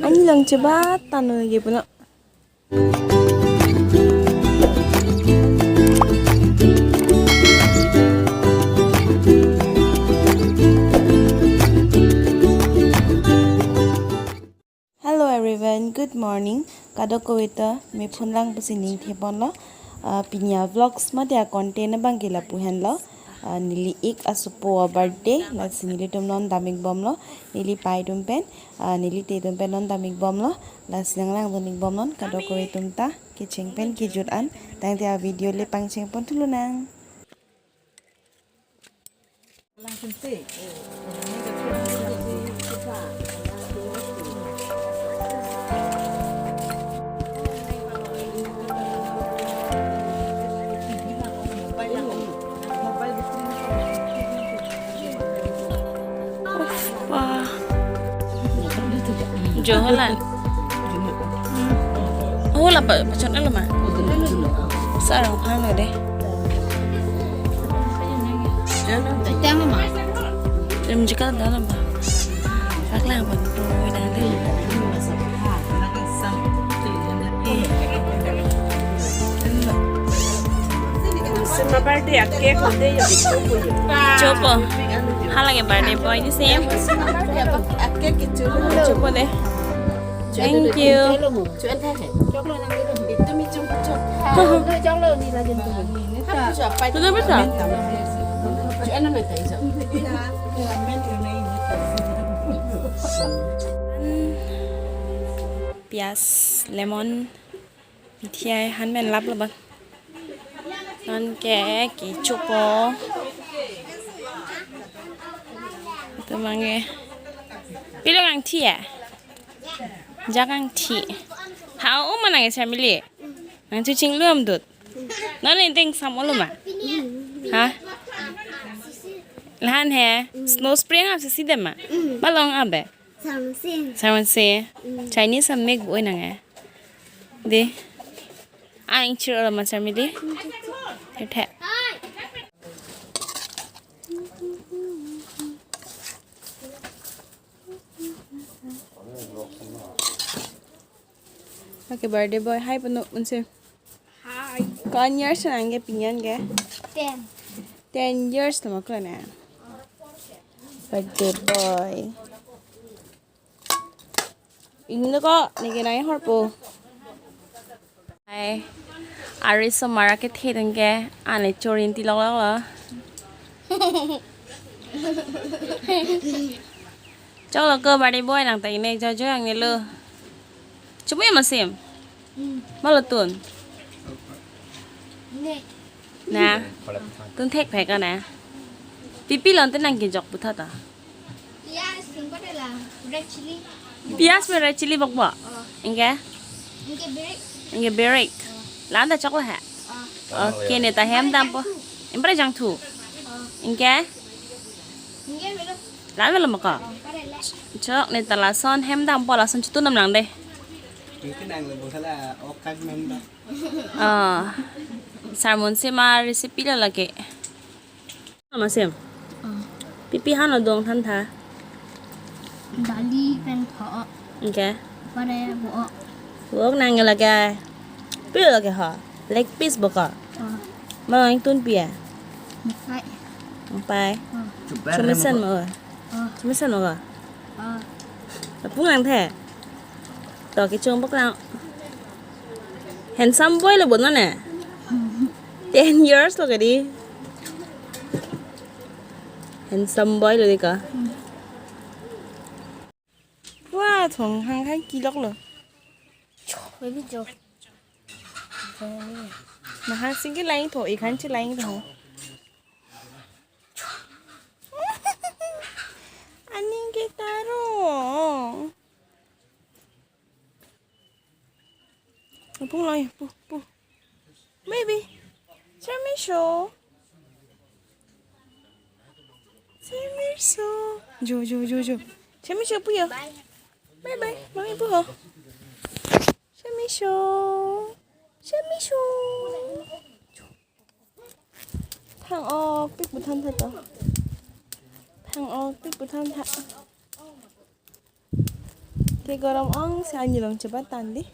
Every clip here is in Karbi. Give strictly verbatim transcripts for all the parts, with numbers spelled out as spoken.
Ani lang chebat tanu ye puno. Hello everyone, good morning. Kadokave ta mephun lang pusi ning theponlo. Ah, pini a-vlogs mate a-content abang ke lapu henlo. Ah, neli ik asopo a-birthday, lasi nelitum non dam-ik bomlo. Neli pai atum pen, ah, neli te atum pen non dam-ik bomlo. Lasi nanglangdun-ik bomnon, kadokave atum ta kecheng pen kejut an. Tangte a-video le pangcheng pon thulonang. Wah. Joholan. Oh, la pa, pachon alo ma. Sarang phang lo de. Em jika dalam ba. Paklang ba. Oh, dang de. Sima birthday a-cake hote yo. Chopo. Hala ke birthday boy ni same. Chopo de. Thank you. Sudah besar. Pias, lemon, thiai han pen lap lo bang. Non ke kecho po. Itu mangke. Pilo kangthi ya? Jakangthi. Ha, o mana ke family? Nangchu chinglu am dut. Non inting sam olo ma? Ha? Lahan he. Snow spring ap si dem ma? Malong abe. Samse. Samse. Chinese am mek boi nang eh. De. Ang chiro la ma family. Thethe. Okay, birthday boy. Hi, pano, unse. Hi. Ko-an years nang ke, pini an ke? Ten. Ten years lo ma ko na. Birthday boy. Ingno ko, neke nai horpo. Hai. Ari somar ke the deng ke, ane chorin tilok lok lo. Choklo ko birthday boy nang ta ingnek jojo ang nelo. Chumi masim. Malo tun. Ne. Na. Tun thek phek na. Pipi lon te nang kejok puthot ta. Pias, singkot la, red chili. Pias me red chili bok bo. Oh. Ingke? Ingke berik. Ingke berik. Oh. Landa choklo ha. Oh. Okay, ne ta hem dampo. Impre jangthu. Oh. Ingke? Ingke melo. La melo mako. Oh, pare le. Chok ne ta lason hem dampo lason chutu nam lang de. Ingke nang le bosala okak mem da. Oh. Sermon si ma recipe lo lake. Masim. Oh. Pipi han lo dong than tha. Dali pen tho. Ingke. Pare bo. Bo nang lage. Pilo lage ho. Leg piece bo ko. Oh. Ma ingtun pi ya? Mpai. Mpai. Oh. Chumesen mo. Oh. Chumesen mo ko. Oh. Apung lang the. To kechung bok lang. Handsome boy lo bo non ne. Ten years lo kadi. Handsome boy lo dika. Wah, thong hang hang kilok lo. Baby jo. Mahang singki lain tho, ikhan chi lain tho. Aning ke taro. Pung loi, pu, pu. Baby. Chami sho. Chami sho. Jo, jo, jo, jo. Chami sho pu yo. Bye bye. Mami pu ho. Chami sho. Chami sho. Thang ok pik pu than tha to. Thang ok pik pu than tha. Ke gorom ong si arni along chebat tangdi.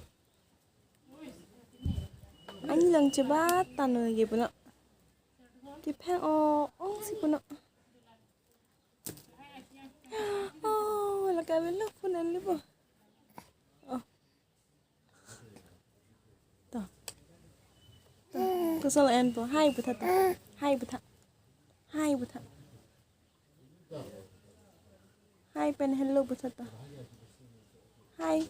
Arni along chebat tanglo ke punon. Kepheng o ong si punon. Oh, lake avelo phone an lipo. Oh. To. To. Kosonlo enpo. Hi putha to. Hi putha. Hi putha. Hi pen hello putha to. Hi.